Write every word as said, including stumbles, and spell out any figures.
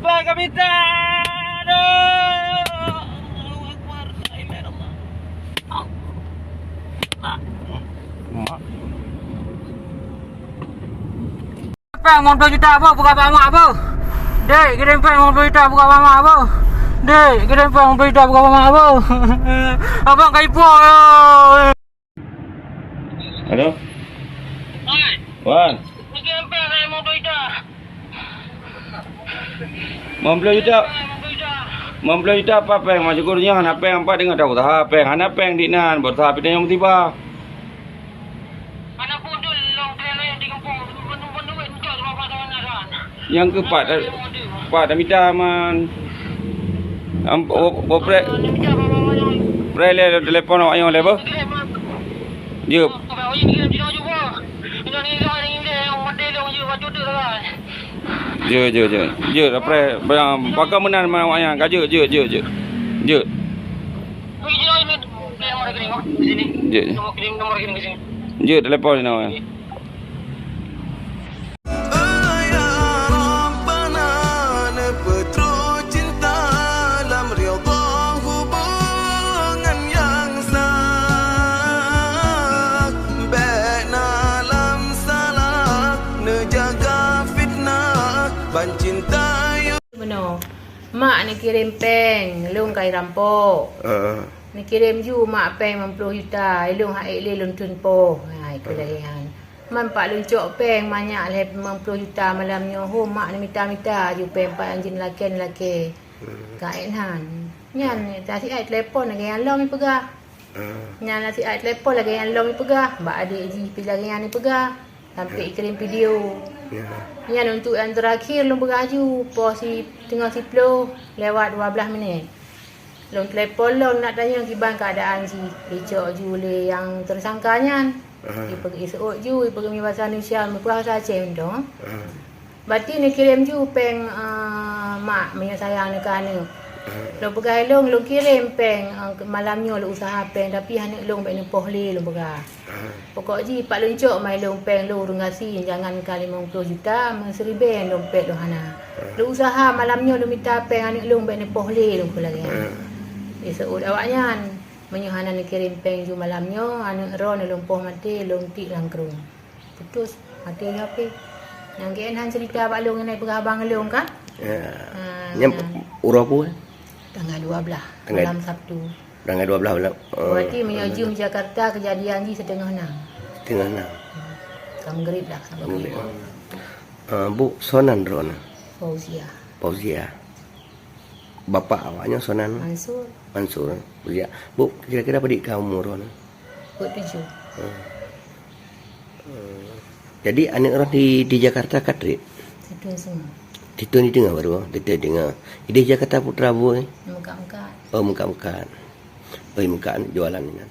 Pak Kapitan! Aduh! Allahu Akbar. La ilaha illallah. Mak. Péng lima ploh juta, Abah, buka bak mak, Abah. Dek, kirim péng lima ploh juta, buka bak mak, Abah. Dek, kirim péng lima ploh juta, buka bak mak, Abah. Abang ka ipoh, ya. Halo? Wan. Kirim péng lima ploh juta. Lima ploh juta. Lima ploh juta apa péng? Masyukur nyoe hana péng, empat deungon dah usaha péng. Hana péng di nan, berusaha pih tanyong tiba. Nyang keu pat, pat tamita man. Am, wo, wo, pre-, preh lé telepon awak nyoe lé, beuh? Jeuet. Jeuet, jeuet, jeuet. Jeuet, preh, pakon meunan awak nyan. Ka jeuet, jeuet, jeuet, jeuet. Jeuet. Jeuet. Jeuet telepon inoe. Ya Rabbana, neupeutrok cinta lam ridha hubungan nyang sah. Bèk na lam salah, neujaga fitnah, ban cinta Meunoe, mak neukirém péng, lôn ka irampok. Ah. Neukirém ju mak péng limong ploh juta, ilôn han ék lé lôn teumpo. Hai, keu lagèe nyan. Man pat lôn cok péng manyak lhèe limong ploh juta malam nyoe, hom mak neumita-mita ju péng pat anjeut lakèe-lakèe. Hmm. Ka ék nan. Nyan, tasiai telepon lagèe nyan lom ipeugah. Ah. Nyan tasiai telepon lagèe nyan lom ipeugah, bak adék jih pih lagèe nyan ipeugah. Sampai ikirém video. Ya. Nyan untuk nyang terakhir lôn peugah ju, poh si-, teungoh siploh lewat dua blaih minét. Lôn telepon lom nak tanyong kiban keuadaan jih. Icok ju lé nyang tersangka nyan. Aha. Ipe-, iseuôt ju, ipeugah meubaca Indonesia, meupeugah bahasa Aceh mantong. Aha. Berarti neukirém ju péng, eh, mak meunyoe sayang neu keu aneuk. Aha. Lôn peugah ilôn, lôn kirém péng, eh, malam nyoe lôn usaha péng, tapi aneuk lôn bèk neupoh lé lôn peugah. Pokok jih, pat lôn cok mai lôn péng lôn ureueng gasien, jangankan limong ploh juta, meusiribèe dompet lôn hana. Lôn usaha malam nyoe lôn mita péng aneuk lôn bèk neupoh lé lôn peulagèe. Diseuôt awaknyan, meunyoe hana neukirém péng ju malam nyoe, aneuk droeneuh lôn poh maté, lôn tiek lam krueng. Putus, maté lé H P. Nyang keunan cerita bak lôn nyan peugah abang lôn kan? Ya. Ha, nyan uroe peue? Tanggal dua belas, tanggal malam Sabtu. Tanggai dua belas bulan. Berarti meunyoe jeuem Jakarta, keujadian jih siteungoh nam. Siteungoh nam. Hmm. Ka meugrib dah, ka meugrib. Meugrib. Ah, Bu, soe nan droeneuh? Fauzia. Fauzia. Bapak awaknyoe soe nan? Mansur. Mansur. Fauzia. Bu, kira-kira padit ka umu droeneuh? Dua puluh tujuh. Hmm. Hmm. Jadi, aneuk droeneuh di, di Jakarta ka trép? Sithon siteungoh. Sithon siteungoh baru, sithon siteungoh. Di Jakarta Putra, Bu, eh? Meukat-meukat. Oh, meukat-meukat. Oh, meukat jualan inan.